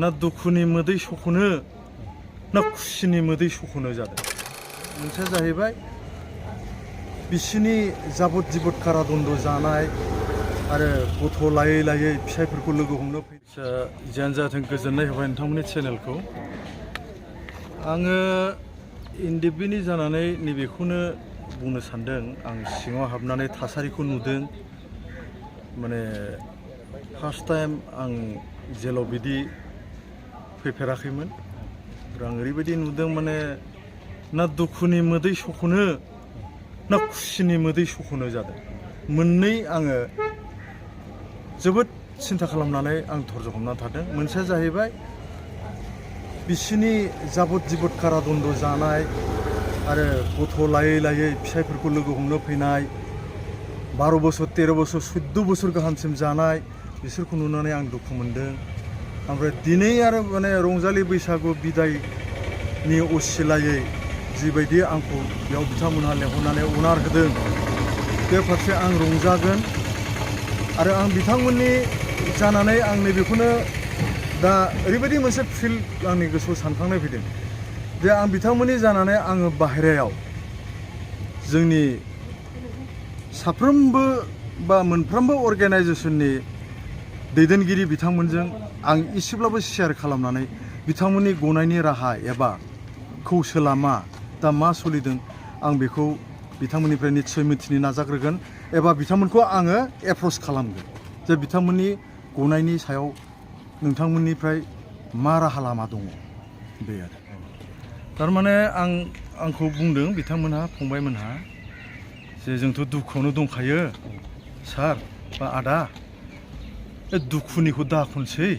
ना दुखुनि मोदै सख'नो ना खुसिनि मोदै सख'नो जादों। मोनसेया जाहैबाय बिसिनि जाबद जिबद कारादन्द जानाय आरो गथ' लायै लायै फिसायफोरखौ लोगो हमनो फैसा जियानो जाथों गोजोननाय होबाय नोंथांमोननि चेनेलखौ। आङो इन्डिपेन्डेन्ट जानानै नैबेखौनो बुंनो सानदों, आं सिङाव हाबनानै थासारिखौ नुदों। माने फार्स्ट टाइम आं जेलाव बिदि फैफेराखैमोन। आं ओरैबायदि नुदों माने ना दुखुनि मोदै सख'नो ना खुसिनि मोदै सख'नो जादों। मोननै आङो जोबोद सिन्था खालामनानै आं धर्ज हमनानै थादों। मोनसेया जाहैबाय बिसिनि जाबद जिबद कारादन्द जानाय आरो गथ' लायै लायै फिसायफोरखौ लोगो हमनो फैनाय, 12 बोसोर 13 बोसोर 14 बोसोर गाहामसिम जानाय, बिसोरखौ नुनानै आं दुखु मोनदों। ओमफ्राय दिनै आरो माने रंजालि बैसागु बिदायनि असिलायै जिबायदि आंखौ बेयाव बिथांमोनहा लेंहरनानै अनार होदों, बे फारसे आं रंजागोन। आरो आं बिथांमोननि जानानै आं नैबेखौनो दा ओरैबायदि मोनसे फिल आंनि गोसोआव सानखांनाय फैदों जे आं बिथांमोननि जानानै आङो बाहेरायाव जोंनि साफ्रोमबो बा मोनफ्रोमबो अर्गेनाइजेसननि दैदेनगिरि बिथांमोनजों आं एसेब्लाबो शेयार खालामनानै बिथांमोननि गनायनि राहा एबा कौशला मा, दा मा सोलिदों, आं बेखौ बिथांमोननिफ्राय निस्सय मिथिनो नाजाग्रोगोन एबा बिथांमोनखौ आङो एप्रच खालामगोन जे बिथांमोननि गनायनि सायाव नोंथांमोननिफ्राय मा राहा लामा दङ। बे आरो थारमाने आंखौ बुंदों बिथांमोनहा, फंबायमोनहा, जे जोंथ' दुखुआवनो दंखायो सार बा आदा, दुखुनिखौ दाखनसै,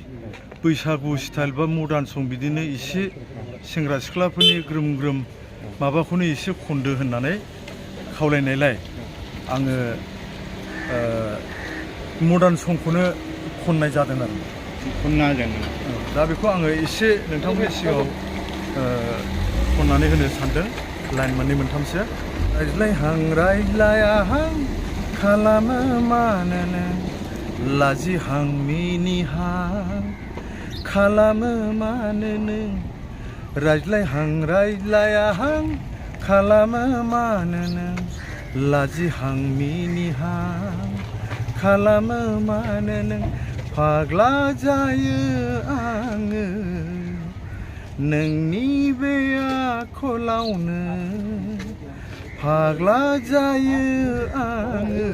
बैसागु स्टाइल बा मडार्न सं बिदिनो एसे सेंग्रा सिख्लाफोरनि ग्रोम ग्रोम माबाखौनो एसे खनदो होननानै खावलायनायलाय आङो मडार्न संखौनो खननाय जादों आरो खनना होगोन। दा बेखौ आङो एसे नोंथांमोननि सिगाङाव खननानै होनो सानदों, लाइन मोननै मोनथामसो। रायज्लायहां रायज्लायाहां खालामो मानो नों, लाजिहां मिनिहां खालामो मानो नों, रायज्लायहां रायज्लायाहां खालामो मानो नों, लाजिहां मिनिहां खालामो मानो नों, फाग्ला जायो आङो नोंनि बे आखलावनो, फाग्ला जायो आङो